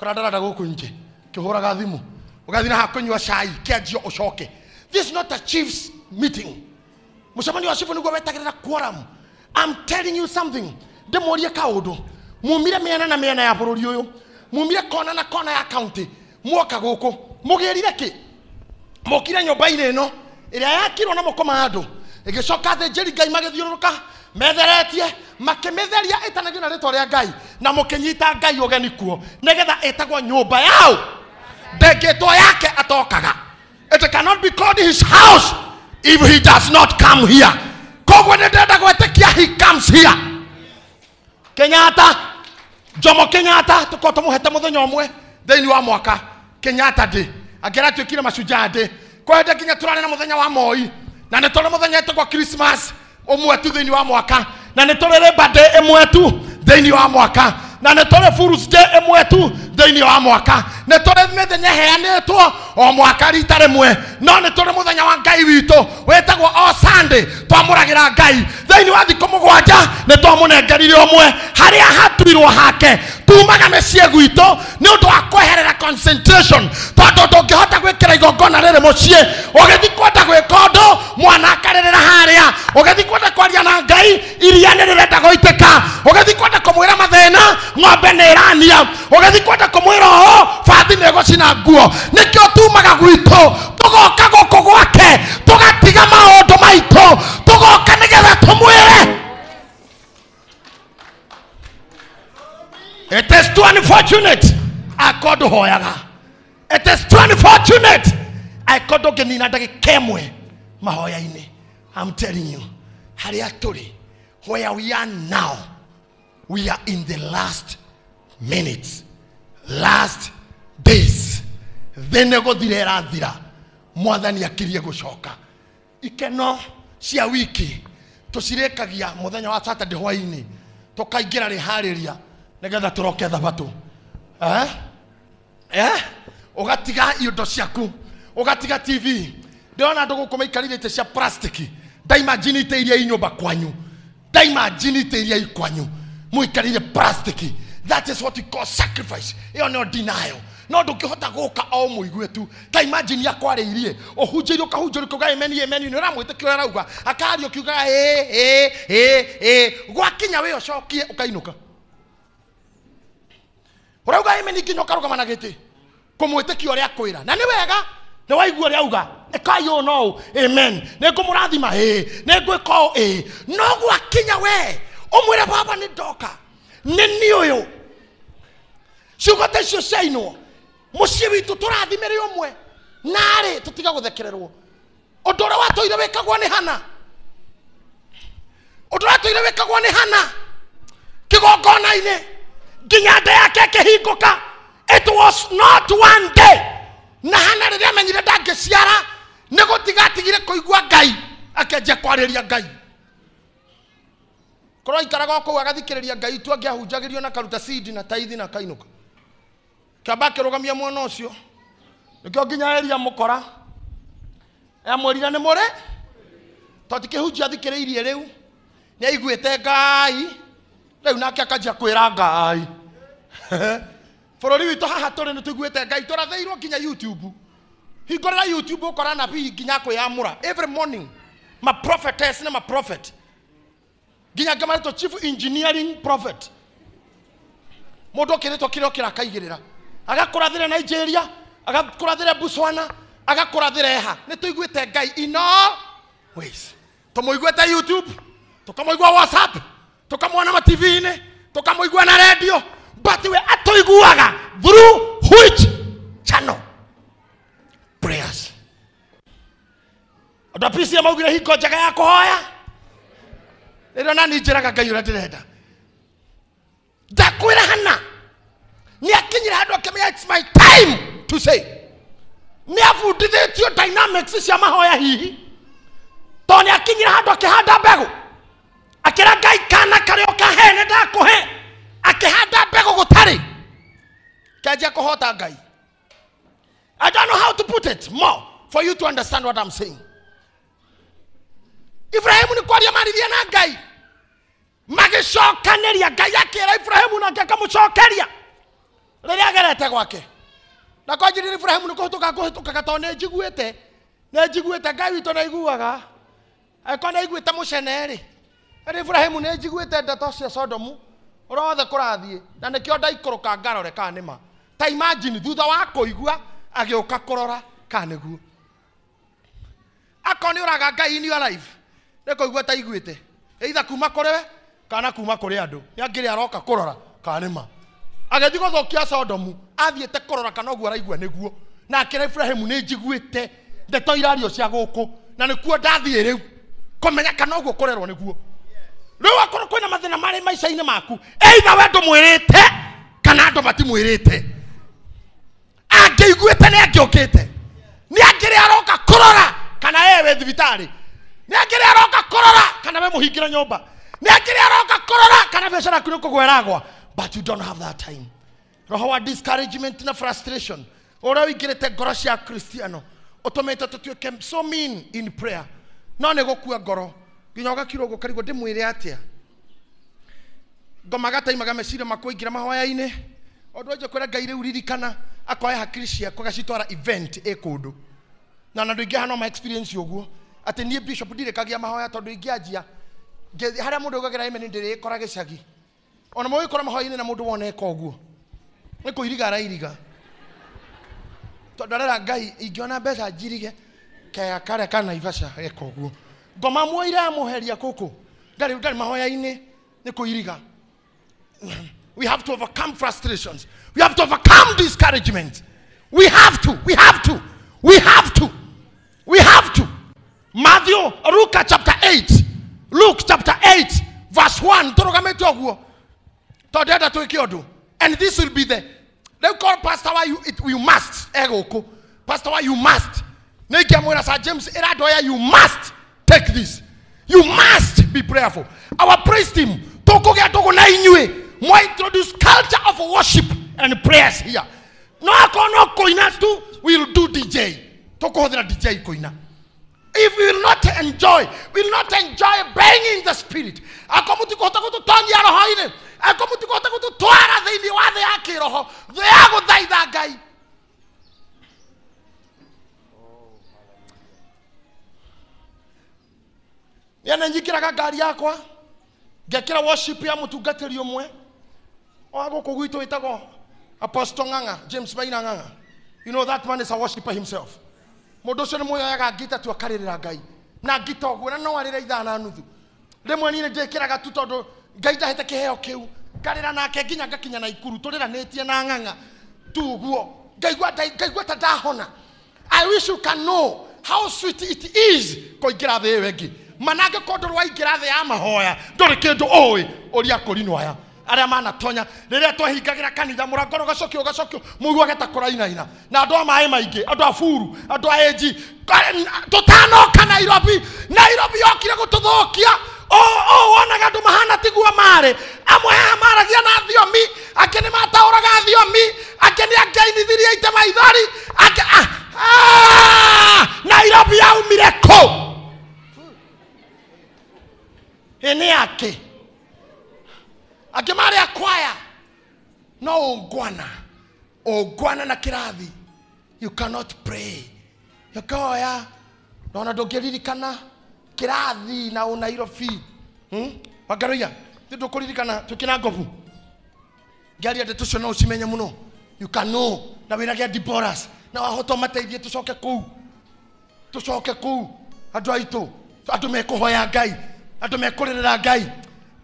Kũrandaranda gũkũ nje kĩhũraga thimũ ũgathiĩ na haha kũnyua cai kĩanjio ũcoke. This is not a chief's meeting. Mũcemanio wa chief nĩguo wetagĩrĩra quorum. I'm telling you something. Ndĩmũrie kaũndũ. Mumire mĩena na mĩena ya bũrũri ũyũ, mumire kona na kona ya county, muoka gũkũ mũgĩrire kĩ? Mokire nyũmba-inĩ ĩno ĩrĩa yakirwo na moko ma andũ, ĩgĩcoka athĩnjĩri Ngai magĩthiũrũrũka metheretie makĩmĩtheria ĩtanagio na rĩtwa rĩa Ngai, na mũkĩnyita Ngai ũgeni kuo nĩgetha ĩtagwo nyũmba yao ndengĩtwo yake atokaga. It cannot be called his house if he does not come here. Koguo nĩ ndĩrenda gwĩtĩkia he comes here. Kenyatta, Jomo Kenyatta, tũkorwo tũmũhete mũthenya ũmwe thĩinĩ wa mwaka Kenyatta Day, angĩ aratuĩkire Mashujaa Day. Kwenda nginya tũrarĩ na mũthenya wa Moi, na nĩ tũrĩ mũthenya ĩtagwo Christmas ũmwe tu thĩinĩ wa mwaka, na nĩ tũrĩ Labor Day ĩmwe tu thĩinĩ wa mwaka, na nĩ tũrĩ Fools Day ĩmwe tu thĩinĩ wa mwaka, nĩ tũrĩ mĩthenya ĩheanĩtwo o mwaka rita rĩmwe, no nĩ tũrĩ mũthenya wa Ngai witũ wĩtagwo o Sunday, twamũragĩra Ngai thĩinĩ wa thikũ mũgwanja, nĩ twamũnengerire ũmwe harĩa hatuirwo hake. Tumaga mĩciĩ gwitũ nĩ ũndũ wa kweherera concentration, tondũ ndũngĩhota gwĩkĩra igongona rĩrĩ mũciĩ ũgĩthiĩ kwenda gwĩka ũndũ, mwana akarĩrĩra harĩa, ũgĩthiĩ kwenda kwaria na Ngai iria nĩ rĩrenda gũitĩka, ũgĩthiĩ kwenda kũmwĩra mathĩna ng'ombe nĩ ĩrania, ũgĩthiĩ kwenda kũmwĩra ũũ bathi nĩ ĩgũcina nguo. Nĩkĩo tumaga gwitũ tũgoka gũkũ gwake, tũgatiga maũndũ maitũ, tũgoka nĩgetha tũmwĩre. It is too unfortunate akorwo ndũhoyaga. It is too unfortunate akorwo ndũngĩnina ndagĩka ĩmwe mahoya-inĩ. I'm telling you, harĩa tũrĩ, where we are now, we are in the last minutes, last days. Thĩ nĩ gũthira ĩrathira, mwathani akirie gũcoka. Ikeno cia wiki tũcirĩkagia mũthenya wa Saturday hwainĩ, tũkaingĩra rĩharĩria nĩgetha tũroke thabatũ. Ũgatiga indo ciaku, ũgatiga TV. Ndĩrona andũ gũkũ maikarĩire itĩ cia plastic. Ndaimagine itĩ iria i nyũmba kwanyu, ndaimagine itĩ iria i kwanyu mũikarĩire plastic. That is what we call sacrifice. Ĩyo nĩyo denial. No ndũngĩhota gũka o mũigue tu. Ta imagine akwarĩirie, ũhunjĩirie ũkahunjĩrio ũkiuga amen, amen, nĩ ũramwĩtĩkia ũrĩa arauga, akaria ũkiugaga ĩ ĩ ĩ ĩ, gwakinya wĩ ũcokie ũkainũka. Ũrauga amen nginya ũkarũgama na gĩtĩ kũmwĩtĩkia ũrĩa akwĩra. Na nĩ wega, nĩ waigua ũrĩa auga, ĩkai ũũ no ũũ, amen, nĩ ngũmũrathima, ĩ, nĩ ngwĩka ũũ, ĩ. No gwakinya we ũmwĩre baba nĩ ndoka, nĩ niĩ ũyũ. Ciugo ta icio ciainwo mũciĩ witũ tũrathimĩre ũmwe narĩ tũtiga gũthekererwo. Ũndũ ũrĩa watũire wĩkagwo nĩ Hana, ũndũ ũrĩa watũire wĩkagwo nĩ Hana kĩgongona-inĩ nginya nda yake ĩkĩhingũka. It was not one day. Na Hana rĩrĩa amenyire ndangĩciara nĩ gũtiga atigire kũigua Ngai, akĩanjia kwarĩria Ngai. Korwo aikaraga o kũu agathikĩrĩria Ngai tu, angĩahunjagĩrio na karuta seed na taithi na kainũka. Kĩamba akĩrũgamia mwana ũcio, nĩkĩo nginya Elia mũkora amwĩrire nĩ mũrĩ, tondũ ti kĩhunjio athikĩrĩirie rĩu, nĩ aiguĩte Ngai rĩu, nake akanjia kwĩra Ngai. Bũrũri witũ haha tũrĩ nĩ tũiguĩte Ngai, tũrathĩirwo nginya YouTube. Hingũrĩra YouTube ũkora nabii nginya kwĩyamũra every morning, ma prophetess na ma prophet, nginya angĩ maretwo chief engineering prophet. Mũndũ okĩrĩtwo kĩrĩa okĩra akaigĩrĩra, agakũrathĩra Nigeria, agakũrathĩra Botswana, agakũrathĩra eha. Nĩ tũiguĩte Ngai in all ways. Tũmũiguĩte YouTube, tũkamũigua WhatsApp, tũkamwona ma TV-inĩ, tũkamũigua na radio, but we atũiguaga through which channel? Prayers. Andũ a PCA maugire hingo njega ya kũhoya rĩrĩa nani njĩraga Ngai ũrĩa ndĩrenda. Ndakwĩra Hana nĩ akinyire handũ akĩmenya it's my time to say. Nĩ abundithĩtio dynamics cia mahoya hihi, tondũ nĩ akinyire handũ akĩhanda mbegũ, akĩra Ngai kana karĩa ũkahe nĩ ndakũhe. Akĩhanda mbegũ gũtarĩ, kĩanjia kũhota Ngai. I don't know how to put it more for you to understand what I'm saying. Ibrahimu nĩ kwaria maririe na Ngai, magĩcokanĩria. Ngai akĩra Ibrahimu nake akamũcokeria. Rĩrĩa agerete gwake na kwa njĩrire Ibrahimu nĩ kũhĩtũka ngũhĩtũkaga tondũ nĩ njiguĩte, nĩ njiguĩte Ngai witũ nĩ aiguaga. Angĩkorwo nĩ aiguĩte mũcene rĩ, rĩ Ibrahimu nĩ njiguĩte ndeto cia Sodomu ũrĩa wothe kũrathiĩ, na nĩkĩo ndaikũrũka ngarore kana nĩ ma. Ta imagine thutha wa kũigua agĩũka kũrora kana nĩguo. Akorwo nĩ ũraga Ngai in your life, nĩ kũigua ta aiguĩte, either kuma kũrĩ we kana kuma kũrĩ andũ. Nĩ angĩrĩ aroka kũrora kana nĩ ma. Agĩthiĩ gũthũkia Sodomu, athiĩte kũrora kana ũguo araigua nĩguo. Na akĩra Ibrahimu nĩ njiguĩte ndeto irario cia gũkũ, na nĩkuo ndathiĩ rĩu kũmenya kana ũguo kũrerwo nĩguo. Rĩu akorwo kwĩna mathĩna marĩ maica-inĩ maku, either we ndũmwĩrĩte kana andũ matimwĩrĩte. Angĩiguĩte nĩ angĩũkĩte, nĩ angĩrĩ aroka kũrora kana we wĩ thibitarĩ, nĩ angĩrĩ aroka kũrora kana we mũhingĩre nyũmba, nĩ angĩrĩ aroka kũrora kana biacara yaku nĩ kũgwa ĩragwa. But you don't have that time. Roho wa discouragement na frustration ũrĩa ũingĩrĩte ngoro cia Kristiano ũtũmĩte tũtuĩke so mean in prayer. No nĩ gũkua ngoro nginya ũgakirwo ũguo ũkarigwo ndĩmwĩre atĩa. Ngoma gataimaga meciria makwa ingĩra mahoya-inĩ, ũndũ wanjia kwĩra Ngai rĩu ririkana, akoya hakiri ciakwa agacitwara event ĩ kũndũ. Na andũ aingĩ haha no ma experience ũguo atĩ niĩ bishop ndirĩkagia mahoya tondũ ingĩanjia harĩa mũndũ augagĩra amen ndĩrĩkora gĩcagi. Ona mũgĩkora mahoya-inĩ na mũndũ wona eka ũguo nĩ kũiriga arairiga, tondũ arera Ngai ingĩona mbeca njirige kaya karĩa ka Naivasha eka ũguo. Ngoma muoire amũheria kũkũ ndarĩ mahoya-inĩ nĩ kũiriga. We have to overcome frustrations. We have to overcome discouragement. We have to. We have to. We have to. We have to. Matthew, Luke chapter 8. Luke chapter 8, verse 1. Tũrũgamĩte ũguo. Tondũ ndĩrenda twĩke ũndũ. And this will be the... They call pastor why you, it, you must. Egũkũ. Pastor why you must. Nĩ ingĩamwĩra Sir James, ĩra andũ aya, you must take this. You must be prayerful. Our praise team, tũkũgĩa ndũgũ na inyuĩ. Mwa introduce culture of worship and prayers here. No akorwo no kũina tu, we will do DJ. Tũkũhũthĩra DJ kũina. If we will not enjoy, we will not enjoy banging the spirit. Akorwo mũtikũhota gũtũtonyia roho-inĩ, akorwo mũtikũhota gũtũtwara thĩinĩ wa thĩ ya kĩroho, thĩ ya gũthaitha Ngai. Niĩ nĩ njikĩraga ngari yakwa, ngekĩra worship ya mũtungatĩri ũmwe wa gũkũ gwitũ wĩtagwo Apostle Ng'ang'a, James Maina Ng'ang'a. You know that man is a worshipper himself. Mũndũ ũcio nĩ muoyaga ngita tu akarĩrĩra Ngai. Na ngita ũguo, na no arĩre ithaa na nuthu. Rĩmwe niĩ nĩ ndĩkĩraga tu tondũ Ngai ndahete kĩheo kĩu. Ngarĩra nake nginya ngakinya Naikuru, tũrĩranĩtie na Ng'ang'a tu ũguo. Ngaigua ta ndahona. I wish you can know how sweet it is kũingĩra thĩ ĩyo ĩngĩ. Mana angĩkorwo ndũrĩ waingĩra thĩ ya mahoya, ndũrĩ kĩndũ ũĩ ũria kũrinwo aya. Arĩa manatonya, rĩrĩa twahingagĩra kanitha, mũrango ũgacokio, ũgacokio, mũiguage ta kũrainaina. Na andũ a maĩ maingĩ, andũ a buru, andũ a AG, tũtanoka Nairobi. Nairobi yokire gũtũthũkia. Wonaga andũ mahana tiguo marĩ. Amwe haha maragia na thiomi, angĩ nĩ mataũraga thiomi, angĩ nĩ angĩainithirie ite maithori, angĩ, Nairobi yaumire kũ? Ĩ nĩ yakĩ? Angĩ marĩ a kwaya. No ũngwana, ũngwana na kĩrathi. You cannot pray. Ũkoya, na ona ndũngĩririkana kĩrathi na ũ Nairobi. Wangaroia, ti ndũkũririkana twĩkĩra ngobu. Ngĩaria ndeto icio no ũcimenye mũno. You can know. Na wĩra gĩa Deborahs. Na wahota ũmateithie tũcoke kũu. Tũcoke kũu. Andũ aitũ, andũ mekũhoya Ngai, andũ mekũrĩrĩra Ngai.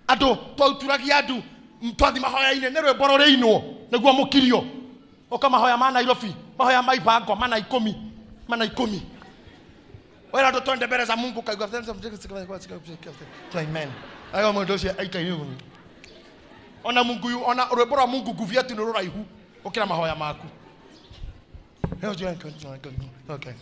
Andũ twauturagia andũ, twathi mahoya-inĩ, nĩ rwĩmbo rũrĩinwo nĩguo mũkirio. Ũka mahoya ma Nairobi, mahoya ma ibango, mana ikũmi, mana ikũmi. Wera andũ twende mbere za Mungu, kaigua, amen. Ayo mũndũ ũcio aikaire ũguo. Ona Mungu yu, ona rwĩmbo rwa Mungu nguvi ati nĩ rũraihu gũkĩra mahoya maku. Okay.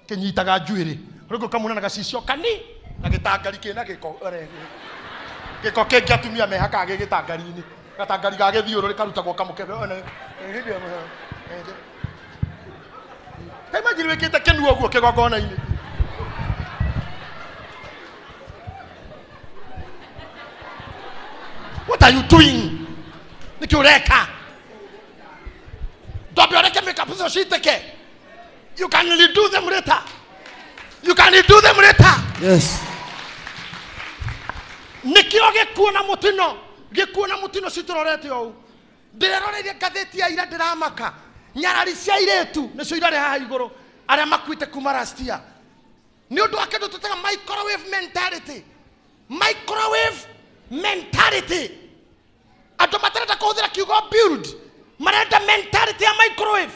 Kĩnyitaga njuĩrĩ. Rĩu kamuna na gacicio kani na gĩtangari kĩna gĩko. Gĩko kĩngĩ atumia mehakaga gĩ gĩtangari-inĩ. Gatangari ga gĩthiũrũrĩ karutagwo kamũkebe. Ta imagine wĩkĩte kĩnua ũguo kĩgongona-inĩ. What are you doing? Nĩkĩ ũreka? Ndwambe ũreke makeup icio citĩke. You can redo them later. You can redo them later. Yes. Nĩkĩo gĩkuo na mũtino, gĩkuo na mũtino citũrorete ũũ. Ndĩreroreirie ngathĩti ya ira ndĩramaka. Nyarari cia airĩtu nĩcio irarĩ haha igũrũ arĩa makuĩte kuma last year. Nĩ ũndũ wa kĩndũ tũtaga microwave mentality. Microwave mentality. Andũ matarenda kũhũthĩra kiugo build, marenda mentality ya microwave.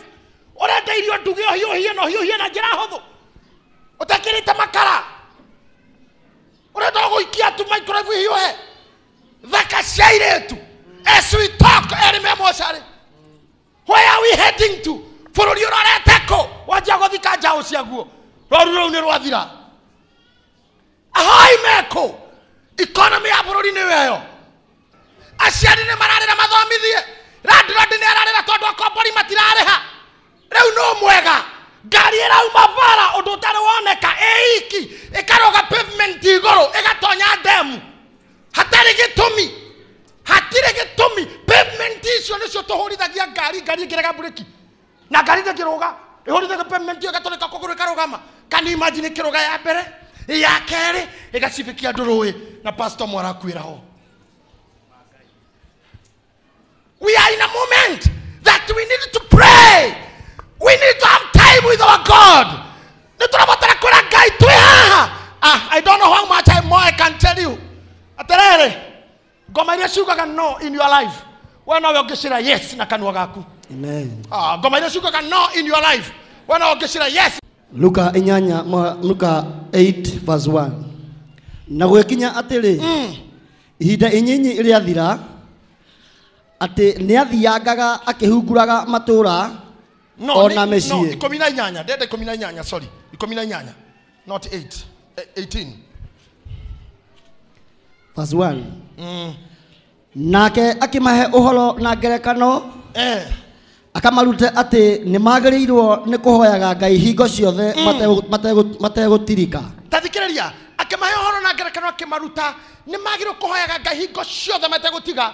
Ũrenda irio nduge ũhiũhie na ũhiũhie na njĩra hũthũ, ũtekĩrĩte makara. Ũrenda gũikia tu microwave ihiũhe. Thaka cia airĩtu as we talk, erĩ me mocarĩ. Where are we heading to? Bũrũri ũrorete kũ? Wanjia gũthika njaũ ciaguo. Rũru rũu nĩ rwathira. Ahoi mekũ? Economy ya bũrũri nĩ weyo. Aciari nĩ mararĩra mathomithie. Landlord nĩ ararĩra tondũ akombori matirarĩha. Rĩu no mwega. Ngari ĩrauma bara ũndũ ũtarĩ woneka ĩiki ĩkarũga pavement igũrũ ĩgatonya ndemu. Hatarĩ gĩtũmi. Hatirĩ gĩtũmi. Pavement icio nĩcio tũhũrithagia ngari, ngari ĩkĩrega mburĩki. Na ngari ndĩngĩrũga. Ĩhũrithagia pavement ĩyo ĩgatũrĩka kũgũrũ ĩkarũgama. Can you imagine ĩkĩrũga ya mbere, ya kerĩ, ĩgacibikia andũ rũĩ na pastor mwarakuĩra ho. We are in a moment that we need to pray. We need to have time with our God. Nĩ tũrabatara kwĩra Ngai twĩ haha. Ah, I don't know how much more I can tell you. Atĩrĩrĩ, ngoma iria ciugaga no in your life, we nowe ũngĩcĩra yes na kanua gaku. Amen. Ah, ngoma iria ciugaga no in your life, we nowe ũngĩcĩra yes. Luka inyanya, Luka 8 verse 1. Na gwĩkinya atĩrĩ, ihinda inyinyi rĩathira, atĩ nĩathiangaga akĩhunguraga matũũra No, ona no, mĩciĩ. 18, ndenda 18, sorry. 18, not 8, 18. Verse 1. Nake akĩmahe ũhoro na ngerekano, akamarute atĩ nĩmagĩrĩirwo nĩ kũhoyaga Ngai hingo ciothe mategũtirika. Ta thikĩrĩria, akĩmahe ũhoro na ngerekano akĩmaruta nĩmagĩrĩirwo kũhoyaga Ngai hingo ciothe mategũtiga.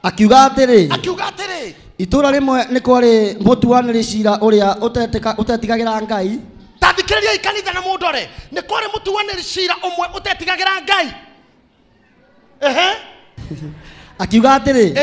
Akiuga atĩrĩ, Akiuga atĩrĩ, itũũra rĩmwe nĩ kwarĩ mũtuanĩri cira ũrĩa ũtetigagĩra Ngai. Ta thikĩrĩria ikanitha na mũndore, nĩ kwarĩ mũtuanĩri cira ũmwe ũtetigagĩra Ngai. Akiuga atĩrĩ,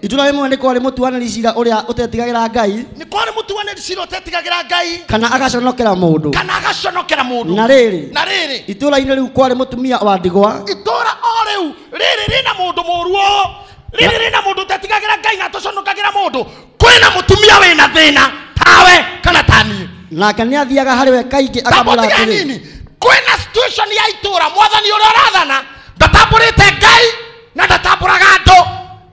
itũũra rĩmwe nĩ kwarĩ mũtuanĩri cira ũrĩa ũtetigagĩra Ngai. Nĩ kwarĩ mũtuanĩri cira ũtetigagĩra Ngai. Kana agaconokera mũndũ. Kana agaconokera mũndũ. Na rĩrĩ, Na rĩrĩ, itũũra-inĩ rĩu kwarĩ mũtumia wa ndigwa. Itũũra o rĩu rĩrĩ rĩna mũndũ mũũru ũũ. Rĩrĩ rĩna mũndũ ũtetigagĩra Ngai na atũconokagĩra mũndũ. Kwĩna mũtumia wĩna thĩna tawe kana taniĩ. Nake nĩathiaga harĩ we kaingĩ akamwĩra Tamũtiga atĩrĩ, hanini. Kwĩna situation ya itũũra mwathani ũrĩa ũrathana ndatambũrĩte Ngai na ndatambũraga andũ.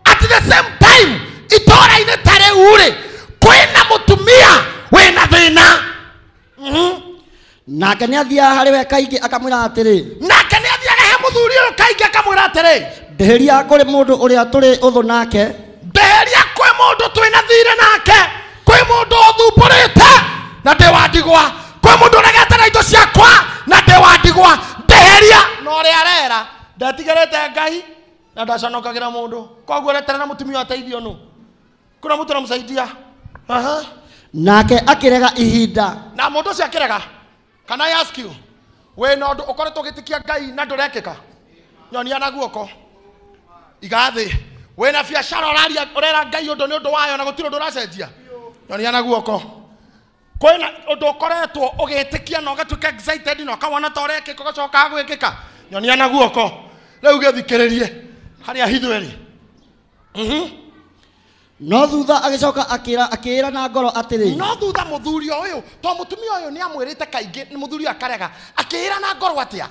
At the same time itũũra-inĩ ta rĩu rĩ kwĩna mũtumia wĩna thĩna. Nake nĩathiaga harĩ we kaingĩ akamwĩra atĩrĩ, Nake nĩathiaga he mũthuri ũyũ kaingĩ akamwĩra atĩrĩ, ndĩhĩria kũrĩ mũndũ ũrĩa tũrĩ ũthũ nake. Ndĩhĩria kwĩ mũndũ twĩna thirĩ nake, kwĩ mũndũ ũthumbũrĩte na ndĩ wa ndigwa, kwĩ mũndũ ũregete na indo ciakwa na ndĩ wa ndigwa, ndĩhĩria. Na ũrĩa arera ndetigĩrĩte Ngai na ndaconokagĩra mũndũ, koguo areterera mũtumia ateithio nũ? Kuna mũtu ũramũsaidia. Nake akĩrega ihinda. Na mũndũ ũcio akĩrega. Can I ask you, wĩna ũndũ ũkoretwo ũgĩtĩkia Ngai na ndũrekĩka? Nyonia na guoko. Iga thĩ. Wĩna biacara ũraria ũrera Ngai ũndũ nĩ ũndũ wayo na gũtirĩ ũndũ ũracenjia? Nyonia na guoko. Kwĩna ũndũ ũkoretwo ũgĩtĩkia na ũgatuĩka excited na ũkawona ta ũrekĩka ũgacoka gwĩkĩka? Nyonia na guoko. Rĩu gĩthikĩrĩrie harĩa hitho ĩrĩ. No thutha agĩcoka akĩĩra na ngoro atĩrĩ, No thutha mũthuri ũyũ, to mũtumia ũyũ nĩamwĩrĩte kaingĩ, nĩ mũthuri ũyũ akarega, akĩĩra na ngoro atĩa?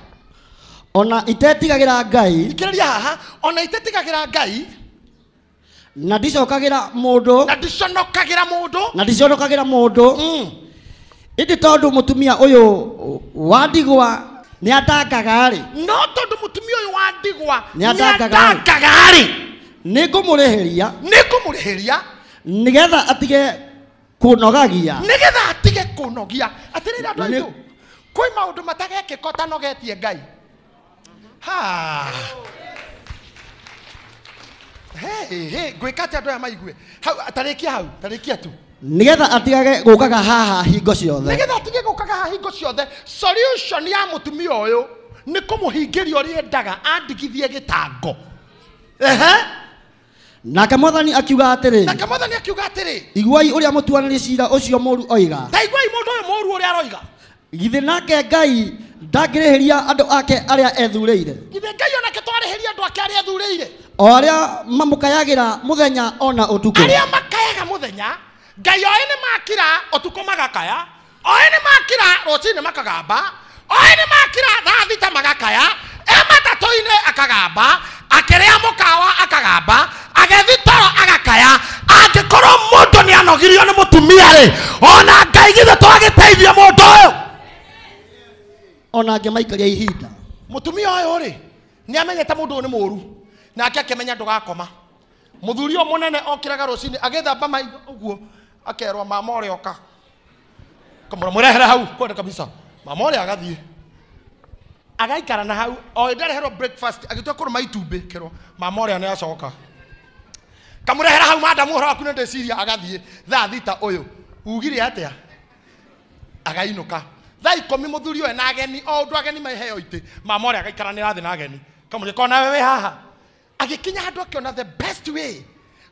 Ona itetigagĩra Ngai. Thikĩrĩria haha, ona itetigagĩra Ngai. Na ndicokagĩra mũndũ. Na ndiconokagĩra mũndũ. Na ndiconokagĩra mũndũ. Ĩndĩ tondũ mũtumia ũyũ wa ndigwa nĩatangaga rĩ. No tondũ mũtumia ũyũ wa ndigwa Nĩatangaga rĩ. nĩatangaga rĩ. Nĩngũmũrĩhĩria. Nĩngũmũrĩhĩria. Nĩgetha atige kũnogagia. Nĩgetha atige kũnogia. Atĩrĩrĩ andũ aitũ, kwĩ maũndũ matagekĩka ũtanogetie Ngai. Ha. Hey, ngwĩka atĩa andũ aya maigue? Hau tarĩkia, hau tarĩkia tu. Nĩgetha atigage gũkaga haha hingo ciothe. Nĩgetha atige gũkaga haha hingo ciothe. Solution ya mũtumia ũyũ nĩ kũmũhingĩria ũrĩa endaga, andigithie gĩtango. Ehe. Nake Mwathani akiuga atĩrĩ. Nake Mwathani akiuga atĩrĩ. Iguai ũrĩa mũtuanĩri ciira ũcio mũũru oiga. Ta iguai mũndũ ũyũ mũũru ũrĩa aroiga. Githĩ nake Ngai ndangĩrĩhĩria andũ ake arĩa ethurĩire? Githĩ Ngai onake twarĩhĩria andũ ake arĩa ethurĩire? O arĩa mamũkayagĩra mũthenya ona ũtukũ. Arĩa makayaga mũthenya, Ngai oĩ nĩ makira ũtukũ magakaya, oĩ nĩ makira rũcinĩ makagamba, oĩ nĩ makira thaa thita magakaya, e matatũ-inĩ akagamba, akĩrĩa mũkawa akagamba, agĩthiĩ toro agakaya. Angĩkorwo mũndũ nĩ anogirio nĩ mũtumia rĩ, ona Ngai githĩ twagĩteithia mũndũ ũyũ? Ona angĩmaikaria ihinda. Mũtumia ũyũ rĩ, nĩ amenyete mũndũ ũyũ nĩ mũũru, nake akĩmenya ndũgakoma. Mũthuri ũyũ mũnene okĩraga rũcinĩ agĩthamba maitho ũguo, akerwo mama ũrĩa oka. Kamũra mũrehere hau kwenda kabisa. Mama ũrĩa agathiĩ. Agaikara na hau, o ndareherwo breakfast, agĩtua kũrũma itumbĩ, kerwo mama ũrĩa nĩ acoka. Kamũrehera hau madamu ũhoro waku nĩ ndĩciria, agathiĩ thaa thita ũyũ. Ugire atĩa? Againũka. Thaa ikũmi mũthuri ũyũ na ageni, o ũndũ ageni maheo itĩ, mama ũrĩa agaikaranĩra thĩ na ageni. Kamũria kona wewe haha. Agĩkinya handũ akĩona the best way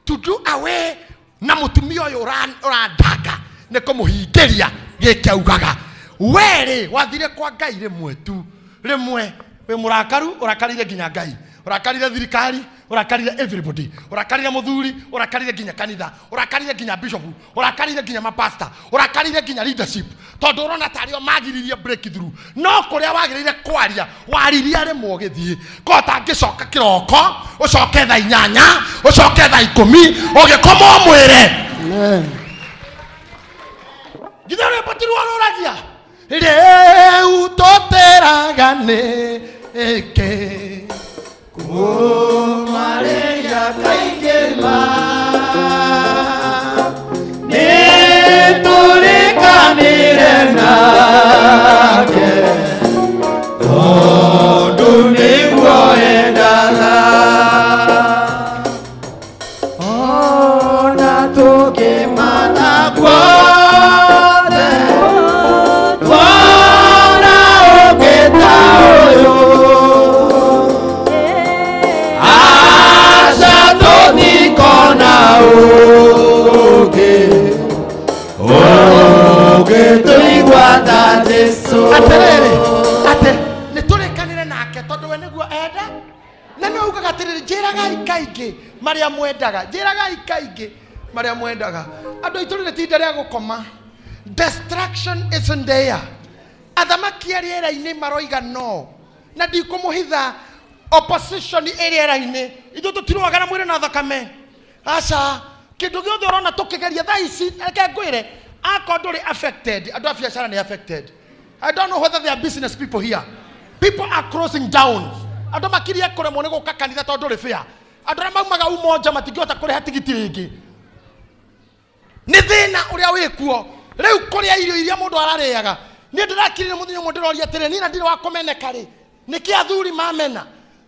to do away na mũtumia ũyũ ũrandanga nĩ kũmũhingĩria gĩkĩ augaga. We rĩ, wathire kwa Ngai rĩmwe tu, rĩmwe wĩ mũrakaru, ũrakarire nginya Ngai, ũrakarire thirikari, ũrakarire everybody, ũrakarire mũthuri, ũrakarire nginya kanitha, ũrakarire nginya bishop, ũrakarire nginya mapasta, ũrakarire nginya leadership, tondũ ũrona tarĩ o magiririe breakthrough. No kũrĩa wagĩrĩire kwaria, waririe rĩmwe ũgĩthiĩ. Ko ũtangĩcoka kĩroko, ũcoke thaa inyanya, ũcoke thaa ikũmi, ũgĩkoma ũmwĩre. Githĩ rwĩmbo ti ruo rũragia? Rĩu tũtĩraga nĩkĩ? Kũmarĩria kaingĩ ma, nĩtũrĩkanĩre nake, tondũ nĩguo endaga. Ona tũngĩmatha guothe, tuona ũngĩ ta ũyũ. Aca tũtikona ũngĩ, ũngĩtũigua ta Jesũ. Atĩrĩrĩ, atĩ nĩtũrĩkanĩre nake tondũ we nĩguo enda. Na nĩ augaga atĩrĩrĩ, njĩragai kaingĩ marĩa mwendaga, njĩragai kaingĩ marĩa mwendaga. Andũ aitũ rĩrĩ ti ihinda rĩa gũkoma. Destruction isn't there. Athamaki a rĩera-inĩ maroiga no, na ndikũmũhitha opposition ĩ rĩera-inĩ. Ithuĩ tũtirũaga na mwĩrĩ na thakame. Aca, kĩndũ gĩothe ũrona tũkĩgeria thaa ici, reke ngwĩre, akorwo ndũrĩ affected, andũ a biacara nĩ affected. I don't know whether there are business people here. People are closing down. Andũ makirie kũremwo nĩ gũka kanitha tondũ ndũrĩ fair. Andũ arĩa maumaga Umoja matingĩhota kũrĩha tigiti rĩngĩ. Nĩ thĩna ũrĩa wĩkuo. Rĩu kũrĩa irio iria mũndũ ararĩaga. Niĩ ndĩrakirire mũthenya ũmwe ndĩroria atĩrĩ, niĩ na ndirĩ wa kũmeneka rĩ, nĩkĩ athuri mamena?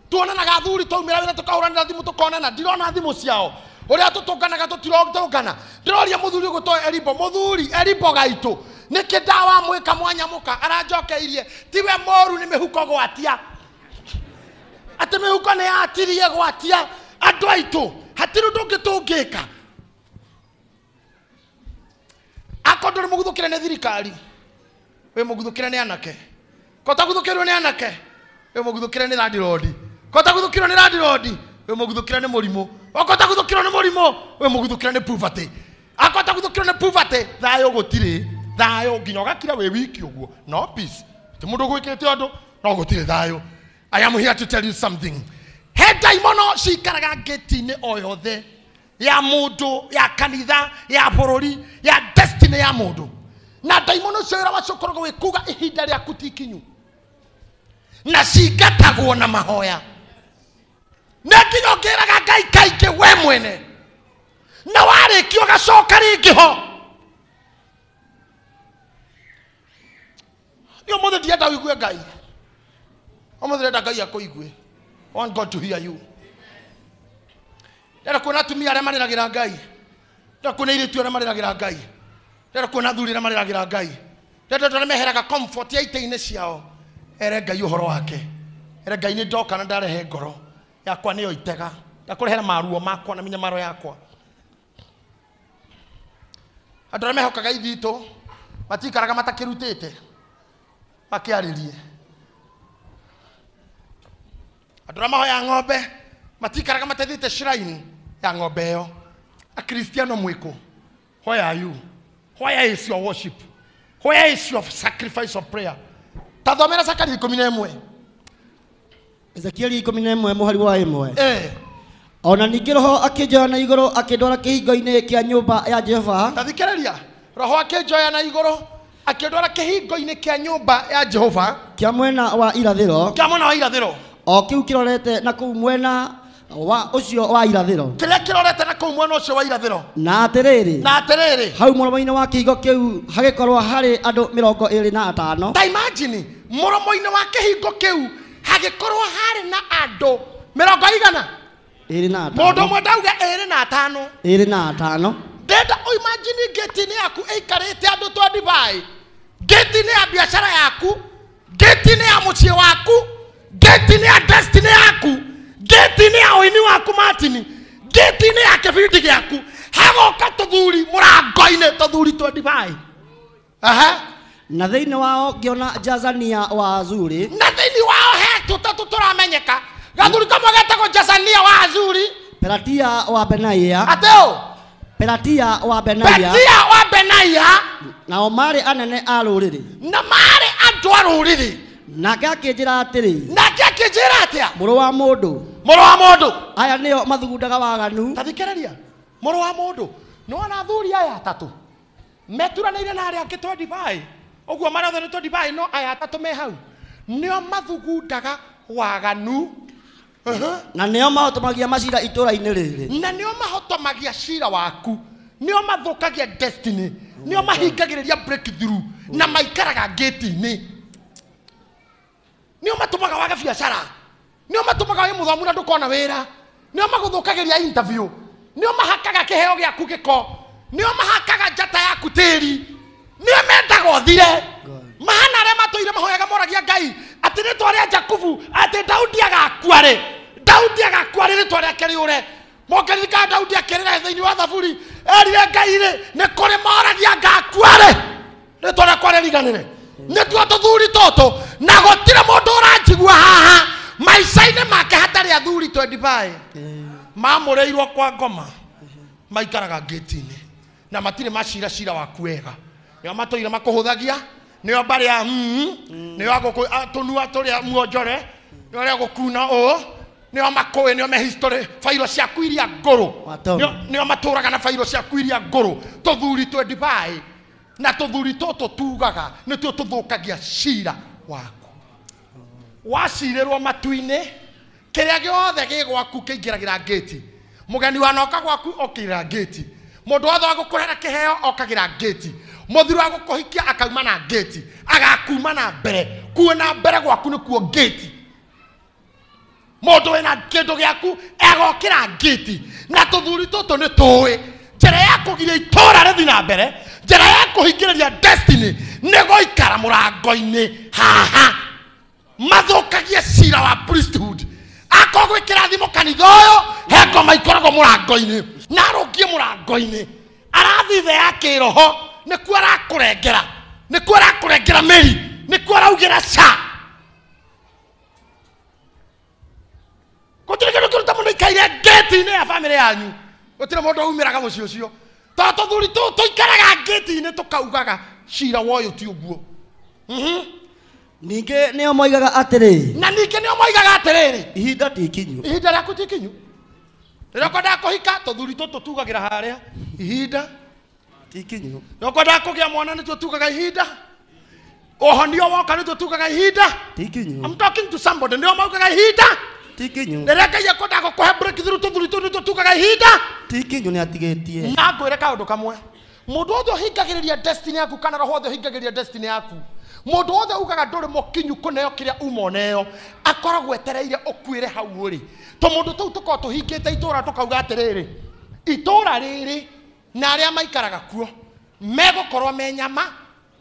Tuonanaga athuri twaumĩra wĩra tũkahũranĩra thimũ tũkonana, ndirona thimũ ciao. Ũrĩa tũtũnganaga tũtirotũngana. Ndĩroria mũthuri ũgũtwo Erimbo, mũthuri Erimbo gaitũ, nĩkĩ ndawamwĩka mwanyamũka? Aranjokeirie, tiwe mũru nĩ mĩhuko gwatia. Atĩ mĩhuko nĩ yatirie gwatia. Andũ aitũ, hatirĩ ũndũ ũngĩ tũngĩka. Akorwo ndũrĩ mũguthũkĩre nĩ thirikari, wĩ mũguthũkĩre nĩ anake. Ko ũtaguthũkĩirwo nĩ anake, wĩ mũguthũkĩre nĩ landlord. Ko ũtaguthũkĩirwo nĩ landlord, wĩ mũguthũkĩre nĩ mũrimũ. Okorwo ũtaguthũkĩirwo nĩ mũrimũ, wĩ mũguthũkĩre nĩ poverty. Akorwo ũtaguthũkĩirwo nĩ poverty, thayũ gũtirĩ. Thayũ nginya ũgakira wĩ wiki ũguo. No peace. Ti mũndũ ũgwĩkĩte ũndũ, no gũtirĩ thayũ. I am here to tell you something. He ndaimono cikaraga ngĩti-inĩ o yothe ya mũndũ, ya kanitha, ya bũrũri, ya destiny ya mũndũ. Na ndaimono icio wĩra wacio ũkoragwo wĩ kuga ihinda rĩaku ti ikinyu. Na cingatagwo na mahoya. Nĩ nginya ũngĩraga Ngai kaingĩ we mwene. Na warĩkia ũgacoka rĩngĩ ho. Niĩ ũmũthĩ ndienda ũigue Ngai. Ũmũthĩ ndĩrenda Ngai akũigue. I want God to hear you. Ndĩrenda kuona atumia arĩa marĩragĩra Ngai. Ndĩrenda kuona airĩtu arĩa marĩragĩra Ngai. Ndĩrenda kuona athuri arĩa marĩragĩra Ngai. Ndĩrenda andũ arĩa meheraga comfort ya itĩ-inĩ ciao. Ere Ngai ũhoro wake. Ere Ngai nĩ ndoka na ndarehe ngoro yakwa nĩyo itega. Ndakũrehera maruo makwa na mĩnyamaro yakwa. Andũ arĩa mehokaga ithitũ matikaraga matakĩrutĩte makĩarĩrie. Andũ arĩa mahoya ng'ombe matikaraga matethiĩte shrine ya ng'ombe ĩyo. Akristiano mwĩkũ? Where are you? Where is your worship? Where is your sacrifice of prayer? Tathomera Zakaria 11. Ezekieli 11 mũhari wa 1. Ona ningĩ roho akĩnjoya na igũrũ akĩndwara kĩhingo-inĩ kĩa nyũmba ya Jehova. Tathikĩrĩria. Roho akĩnjoya na igũrũ akĩndwara kĩhingo-inĩ kĩa nyũmba ya Jehova kĩa mwena wa irathĩro. Kĩa mwena wa irathĩro. O kĩu kĩrorete na kũu mwena wa ũcio wa irathĩro. Kĩrĩa kĩrorete na kũu mwena ũcio wa irathĩro. Na atĩrĩrĩ. Na atĩrĩrĩ. Hau mũromo-inĩ wa kĩhingo kĩu hagĩkorwo harĩ andũ 25. Ta imagine mũromo-inĩ wa kĩhingo kĩu hagĩkorwo harĩ na andũ 25. Mũndũ ũmwe ndauga 25. 25. Ndenda ũimagine ngĩti-inĩ yaku ĩikarĩte andũ 25. Ngĩti-inĩ ya biacara yaku, ngĩti-inĩ ya mũciĩ waku, ngĩti-inĩ ya destiny yaku, ngĩti-inĩ ya ũini waku Martin, ngĩti-inĩ ya kĩbindi gĩaku, hagoka tũthuri mũrango-inĩ tũthuri 25. Aha. Na thĩinĩ wao ngĩona Jazania wa Azuri. Na thĩinĩ wao he tũtatũ tũramenyeka. Gathuri kamwe getagwo Jazania wa Azuri, Pelatia wa Benaia. Ateo Pelatia wa Benaia. Pelatia wa Benaia. Nao marĩ anene a rũrĩrĩ. Na marĩ andũ a rũrĩrĩ. Nake akĩnjĩra atĩrĩ. Nake akĩnjĩra atĩa? Mũrũ wa mũndũ. Mũrũ wa mũndũ. Aya nĩo mathugundaga waganu. Tathikĩrĩria. Mũrũ wa mũndũ. Nĩwona athuri aya atatũ meturanĩire na arĩa angĩ 25. Ũguo marĩ othe nĩ 25 no aya atatũ me hau. Nĩo mathugundaga waganu. Na nĩo mahotomagia macira itũra-inĩ rĩrĩ. Na nĩo mahotomagia cira waku. Nĩo mathũkagia destiny. Nĩo mahingagĩrĩria breakthrough na maikaraga gate-inĩ. Nĩo matũmaga wage biacara. Nĩo matũmaga wĩ mũthomu na ndũkona wĩra. Nĩo magũthũkagĩria interview. Nĩo mahakaga kĩheo gĩaku gĩko. Nĩo mahakaga njata yaku tĩri. Nĩo mendaga ũthire. Mahana arĩa matũire mahoyaga moragia Ngai atĩ rĩtwa rĩa Jakubu atĩ Daudi agakua rĩ. Daudi agakua rĩ rĩtwa rĩake rĩũre. Mũngĩririkana Daudi akĩrĩra thĩinĩ wa Thaburi erire Ngai rĩ nĩ kũrĩ moragia ngakua rĩ rĩtwa rĩakwa rĩriganĩre. Nĩtuo tũthuri tũtũ na gũtirĩ mũndũ ũranjigua haha maica-inĩ make hatarĩ athuri 25 mamũrĩirwo kwa ngoma maikaraga ngĩti-inĩ na matirĩ macira cira waku wega. Nĩo matũire makũhũthagia. Nĩo mbarĩ ya nĩo tũnua tũrĩa muonjore nĩo arĩa gũkuna ũũ nĩo makũĩ nĩo me history bairo ciaku iria ngũrũ nĩo matũraga na bairo ciaku iria ngũrũ tũthuri 25 na tũthuri tũtũ tugaga nĩtuo tũthũkagia cira waku. Wacirĩrwo matu-inĩ kĩrĩa gĩothe gĩ gwaku kĩingĩragĩra ngĩti. Mũgeni wanoka gwaku okĩrĩra ngĩti. Mũndũ wothe wa gũkũrehera kĩheo okagĩra ngĩti. Mũthuri wa gũkũhikia akauma na ngĩti. Agakuma na mbere. Kuona mbere gwaku nĩkuo ngĩti. Mũndũ wĩna kĩndũ gĩaku egokĩra ngĩti. Na tũthuri tũtũ nĩ tũĩ njĩra ya kũgiria itũra rĩthiĩ na mbere, njĩra ya kũhingĩrĩria destiny nĩ gũikara mũrango-inĩ haha. Mathũkagia cira wa priesthood. Akorwo gwĩkĩra thimũ kanitha ũyũ he ngoma ikoragwo mũrango-inĩ na arũngie mũrango-inĩ arathi thĩ ya kĩroho nĩkuo arakũrengera, nĩkuo arakũrengera mĩri, nĩkuo araugĩra ca. Gũtirĩ kĩndũ kĩruta mũndũ ikaire ngĩti-inĩ ya bamĩrĩ yanyu. Gũtirĩ mũndũ umĩraga mũciĩ ũcio tondũ tũthuri tũũ tũikaraga ngĩti-inĩ tũkaugaga cira wa ũyũ ti ũguo. Ningĩ nĩo moigaga atĩrĩ. Na ningĩ nĩo moigaga atĩrĩrĩ. Ihinda ti ikinyu. Ihinda rĩaku ti ikinyu. Rĩrĩa ũkwendaga kũhika tũthuri tũtũ tugagĩra harĩa ihinda ti ikinyu. Rĩrĩa ũkwendaga kũgĩa mwana nĩtuo tugaga ihinda. Ũhonio woka nĩtuo tugaga ihinda ti ikinyu. I'm talking to somebody. Nĩo maugaga ihinda ti ikinyu. Rĩrĩa Ngai ekwendaga gũkũhe breakthrough tũthuri tũtũ nĩtuo tugaga ihinda ti ikinyu nĩatigĩtie. Na ngwĩre kaũndũ kamwe. Mũndũ wothe ũhingagĩrĩria destiny yaku kana roho wothe ũhingagĩrĩria destiny yaku Mundu wothe ugaga nduri mukinyu kuneo kiria umoneo akoragwo etereire ukuire hau uri. To mundu tuu tukorwo tuhingite itura tukauga atiriri, itura riri na aria maikaraga kuo megukorwo me nyama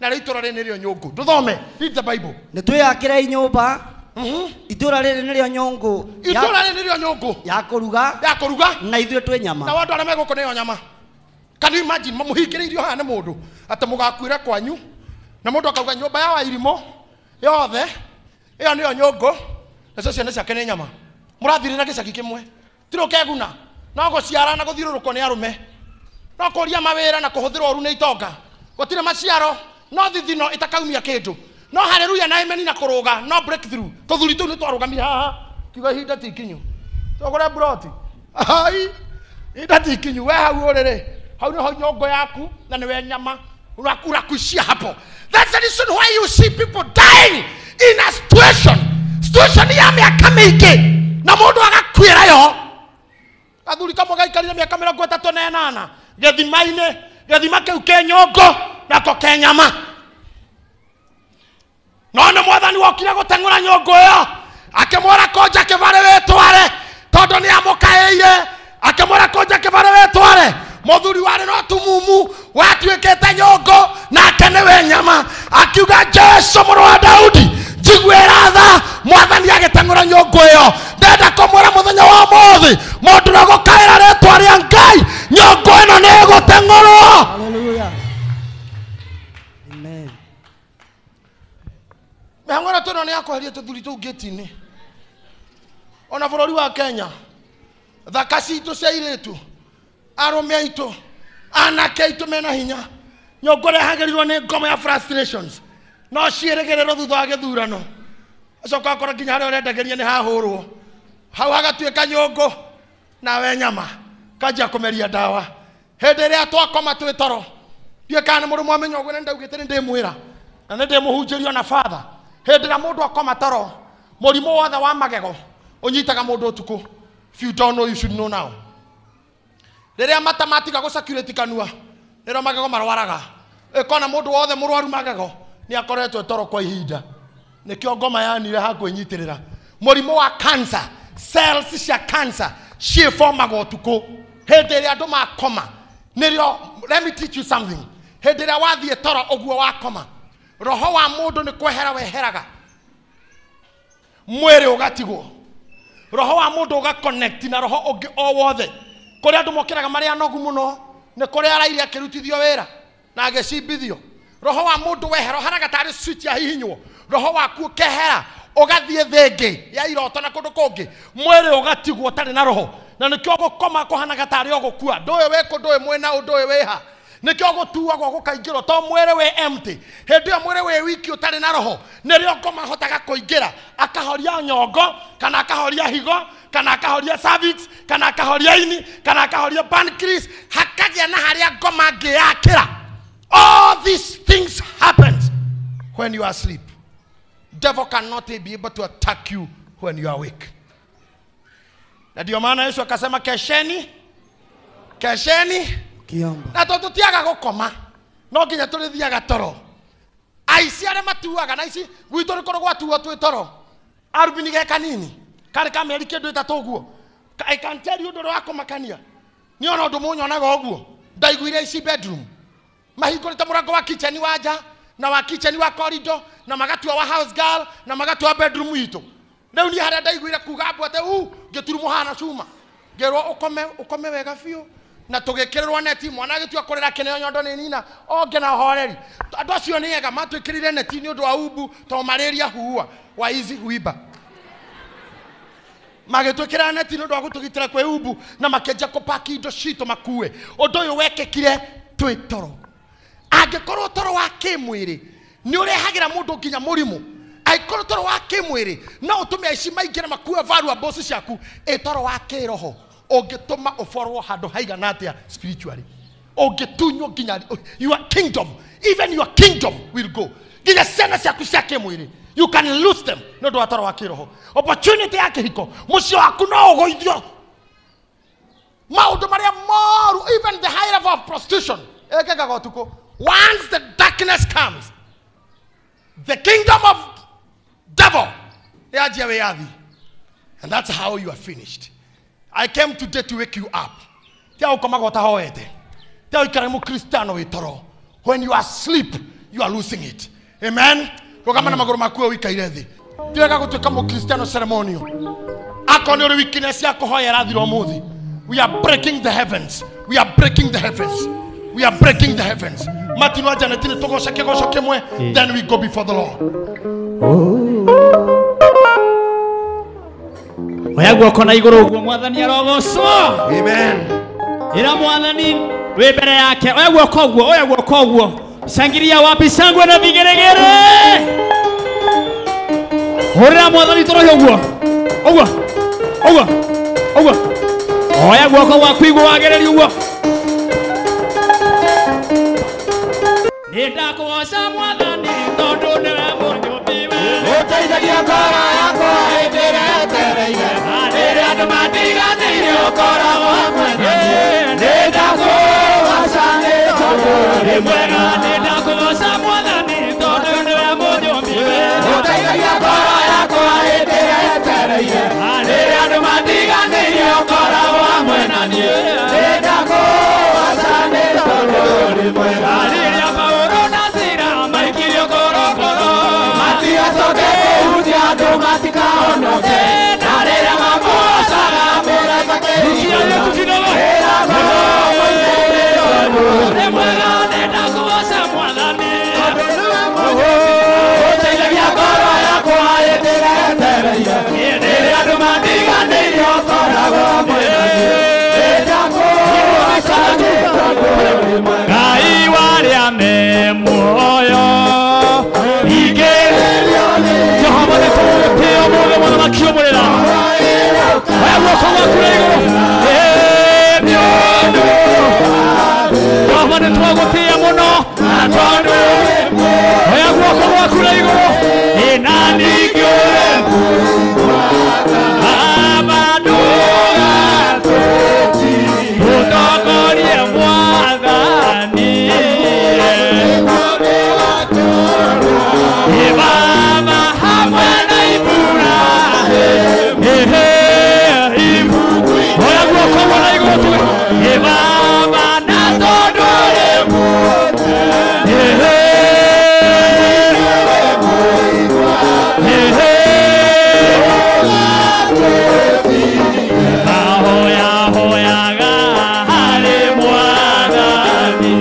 na ri itura riri nirio nyungu. Nduthome, read the Bible. Ni twiyakire nyumba. Itura riri nirio nyungu. Itura riri nirio nyungu ya kuruga, ya kuruga na ithuĩ twĩ nyama. Na wandu aria meguko nio nyama. Can you imagine mamuhingĩrĩirio haha nĩ mũndũ atĩ mũgakuĩra kwanyu na mũndũ akauga nyũmba ya Wairimũ yothe ĩyo nĩyo nyũngũ nacio ciana ciake nĩ nyama. Mũrathirĩra gĩcagi kĩmwe tirĩ ũkeguna no gũciara na gũthiũrũrũkwo nĩ arũme no kũria mawĩra na kũhũthĩrwo ũru nĩ itonga gũtirĩ maciaro no thithino ĩtakaumia kĩndũ no haleluya na amen na kũrũga no breakthrough. Tũthuri tũu nĩ twarũgamire haha kiuga ihinda ti ikinyu tũgũre broti ai ihinda ti ikinyu we hau ũrĩrĩ hau nĩho nyongo yaku na nĩwe nyama urakuishia hapo. That's the reason why you see people dying in a situation ya miaka mĩingĩ na mũndũ agakuĩra yo. Athuri kamwe gaikarire mĩaka 38 gĩthima-inĩ, gĩthima kĩu kĩ nyongo nako ke nyama. No nĩ mwathani wokire gũteng'ũra nyongo ĩyo akĩmwĩra kũnja kĩbarĩ wĩtware tondũ nĩ amũkaĩire. Akĩmwĩra kũnja kĩbarĩ wĩtware. Mũthuri warĩ no tumumu watuĩkĩte nyongo nake nĩwe nyama. Akiuga Jesu mũrũ wa Daudi njiguĩra tha. Mwathani agĩteng'ũra nyongo ĩyo. Ndenda kũmwĩra mũthenya wa ũmũthĩ mũndũ ũrĩa ũgũkaĩra rĩtwa rĩa Ngai nyongo ĩno nĩ ĩgũteng'ũrwo. Hallelujah. Amen. Mĩhang'o ĩrĩa twĩnayo nĩ ya kweheria tũthuri tũu ngĩti-inĩ. Ona bũrũri wa Kenya thaka citũ cia airĩtu arũme aitũ anake aitũ mena hinya nyongo ĩrehagĩrirwo nĩ ngoma ya frustrations no ciĩrĩgĩrĩrwo thutha wa gĩthurano acoka akora nginya harĩa ũrendagĩria nĩ hahũrwo hau hagatuĩka nyũngũ nawe nyama kanjia kũmeria ndawa. Hĩndĩ ĩrĩa twakoma twĩ toro ndiũĩ kana nĩ mũrĩ mwamenya ũguo na nĩndaugĩte nĩndĩmwĩra na nĩndĩmũhunjĩrio na father. Hĩndĩ ĩrĩa mũndũ akoma toro mũrimũ wothe wa magego ũnyitaga mũndũ ũtukũ. If you don't know, you should know now. Rĩrĩa mata matiga gũcirculate kanua nĩrĩo magego marwaraga. Ĩkona mũndũ wothe mũrwaru magego nĩ akoretwo toro kwa ihinda. Nĩkĩo ngoma yanire ha kwĩnyitĩrĩra. Mũrimũ wa cancer, cells cia cancer ciĩbomaga ũtukũ hĩndĩ ĩrĩa andũ makoma. Nĩrĩo, let me teach you something. Hĩndĩ ĩrĩa wathiĩ toro ũguo wakoma roho wa mũndũ nĩ kwehera weheraga mwĩrĩ ũgatigwo roho wa mũndũ ũgaconnect na roho ũngĩ o wothe. Kũrĩa andũ mokĩraga marĩ anogu mũno nĩ kũrĩa araire akĩrutithio wĩra na agĩcimbithio. Roho wa mũndũ wehera ũhanaga tarĩ switch yahihinywo roho waku ũkehera ũgathiĩ thĩ ĩngĩ ya iroto na kũndũ kũngĩ mwĩrĩ ũgatigwo ũtarĩ na roho na nĩkĩo gũkoma kũhanaga tarĩ o gũkua. Ndũĩ wĩ kũ, ndũĩ mwĩna ũ, ndũĩ wĩha. Nĩkĩo gũtuagwo gũkaingĩrwo to mwĩrĩ wĩ empty. Hĩndĩ ĩyo mwĩrĩ wĩ wiki ũtarĩ na roho nĩrĩo ngoma ahotaga kũingĩra akahoria nyongo kana akahoria higo kana akahoria cervix kana akahoria ini kana akahoria pancreas hakagĩa na harĩa ngoma ngĩyakĩra. All these things happens when you are asleep. Devil cannot be able to attack you when you are awake. Na ndio maana Yesu akasema kesheni, kesheni Kiomba. Na tondũ tũtiaga gũkoma no nginya tũrĩthiaga toro. Aici arĩa matuaga na ici gwitũ nĩ kũrĩ gwatuo twĩ toro. Arubini ge kanini karĩ ka mĩeri kĩndũ ĩtatũ ũguo. I can tell you ũndũ ũrĩa wa kũmakania niĩ ona ũndũ mũnyonaga ũguo ndaiguire ici bedroom mahingũrĩte mũrango wa kitchen wa nja na wa kitchen wa corridor na magatua wa house girl na magatua bedroom itũ. Rĩu niĩ harĩa ndaiguire kuga mbu atĩ u ngĩturumwo haha na cuma ngĩrwo ũkome ũkome wega biũ na tũgĩkĩrĩrwo neti mwana agĩtua kũrĩra kĩneo nyondo nĩ nina onge na ũhoreri. Andũ acio nĩ ega matwĩkĩrire neti nĩ ũndũ wa umbu to malaria huua waizi huiba. Magĩtwĩkĩra neti nĩ ũndũ wa gũtũgitĩra kwĩ umbu na makĩanjia kũpaki indo citũ makue. Ũndũ ũyũ wekĩkire twĩ toro. Angĩkorwo toro wa kĩmwĩrĩ nĩ ũrehagĩra mũndũ nginya mũrimũ, angĩkorwo toro wa kĩmwĩrĩ no ũtũme aici maingĩre makue valuables ciaku, ĩ toro wa kĩroho ũngĩtũma ũborwo handũ haigana atĩa spiritually ũngĩtunywo nginya your kingdom, even your kingdom will go. Nginya ciana ciaku cia kĩmwĩrĩ you can lose them nĩ ũndũ wa toro wa kĩroho. Opportunity ya kĩhiko mũciĩ waku no ũgũithio maũndũ marĩa moru, even the high level of prostitution ĩkĩkaga ũtukũ. Once the darkness comes, The kingdom of devil yanjia wĩyathi. And that's how you are finished. I came today to wake you up. Tia ũkomaga ũtahoete. Tia ũikare mũkristiano wĩ toro. When you are asleep, you are losing it. Amen. Rũgama na magũrũ maku ũikaire thĩ. Ti wega gũtuĩka mũkristiano ceremonial. Akorwo nĩ ũrĩ weakness ya kũhoya ĩrathira ũmũthĩ. We are breaking the heavens. We are breaking the heavens. We are breaking the heavens. Martin wa Janet nĩ tũgoce kĩgoco kĩmwe, then we go before the Lord. Oya guoko na igũrũ ũguo mwathani arogocwo. Amen. Ĩra mwathani wĩ mbere yake. Oya guoko ũguo, oya guoko ũguo. Shangiria wapi shangwe na vigeregere. Hũrĩra mwathani tũrohe ũguo. Ũguo. Ũguo. Ũguo. Oya guoko gwaku igũrũ wagĩrĩrie ũguo. Nĩndakũgoca mwathani tondũ nĩwe mũnyũmbi we. Ũteithagia ngoro yakwa hĩndĩ ĩrĩa yetereire. Rĩrĩa andũ matiganĩirie ũkoragwo hamwe na niĩ. Nĩndakũgoca nĩ tondũ ũrĩ mwega. Nĩndakũgoca mwathani tondũ nĩwe mũnyũmbi we. Ũteithagia ngoro yakwa hĩndĩ ĩrĩa yetereire. Rĩrĩa andũ matiganĩirie ũkoragwo hamwe na niĩ. Nĩndakũgoca nĩ tondũ ũrĩ mwega. Rĩrĩa Paulo na Sila maikirio korokoro, Matigacoke kũhutia andũ matikahonoke. Na rĩrĩa magocaga mũraika Rukia Yesu kidogo. Nĩ mwega, nĩndakũgoca mwathani. Ũteithagia ngoro yakwa hĩndĩ ĩrĩa yetereire. Rĩrĩa andũ matiganĩirie ũkoragwo hamwe na niĩ. Nĩndakũgoca nĩ tondũ ũrĩ mwega. Ngai warĩa me muoyo igĩrĩrio nĩ Jehova nĩ tũgũtĩo mũthĩ mũthamaki ũmũrĩra. Oya guoko gwaku na igũrũ. Ĩ, nĩ ũndũ Jehova nĩ twagũtĩĩa mũno na tondũ oya guoko gwaku na igũrũ. Ĩ, na ningĩ ũrĩ Baba ndũgatũtongorie mwathani. Ĩ, Baba hamwe na Iburahĩmu. Oya guoko guo na igũrũ tuge. Ĩ, Baba na tondũ ũrĩ Ahoya hoyaga harĩ mwathani.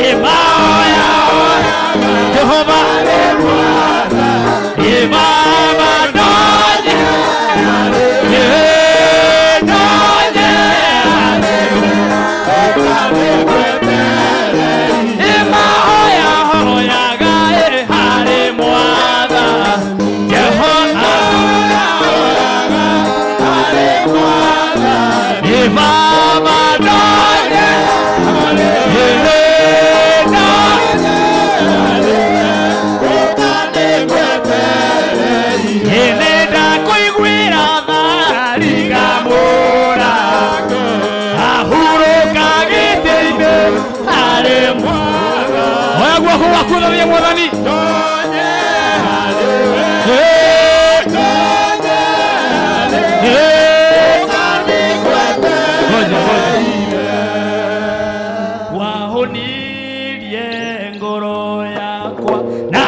Ĩ, mahoya hoyaga Jehova. Ĩ, Baba ndonye. Ĩ, ndonye. Ĩ, mahoya hoyaga ĩ harĩ mwathani. Jehova. Ĩ, Baba ndonye. Ĩ, ndonye. Nĩndakũiguĩra tha rigamũra ahurũka gĩtĩ-inĩ harĩ mwathani. Oya guoko gwaku ũthathie mwathani. Ngoja, ngoja. Wahonirie ngoro yakwa na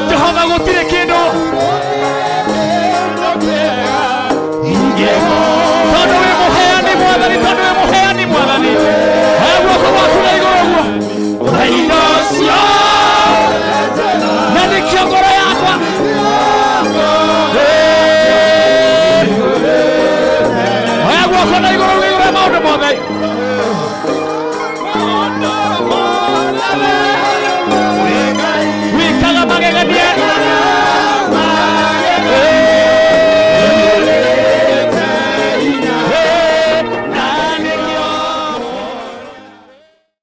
Jehova gũtirĩ kĩndũ tondũ wĩ mũheani mwathani, tondũ wĩ mũheani mwathani. Oya guoko gwaku na igũrũ ũguo. Na indo ciothe na nĩkĩo ngoro yakwa. Oya guoko na igũrũ igũrũ ya maũndũ mothe.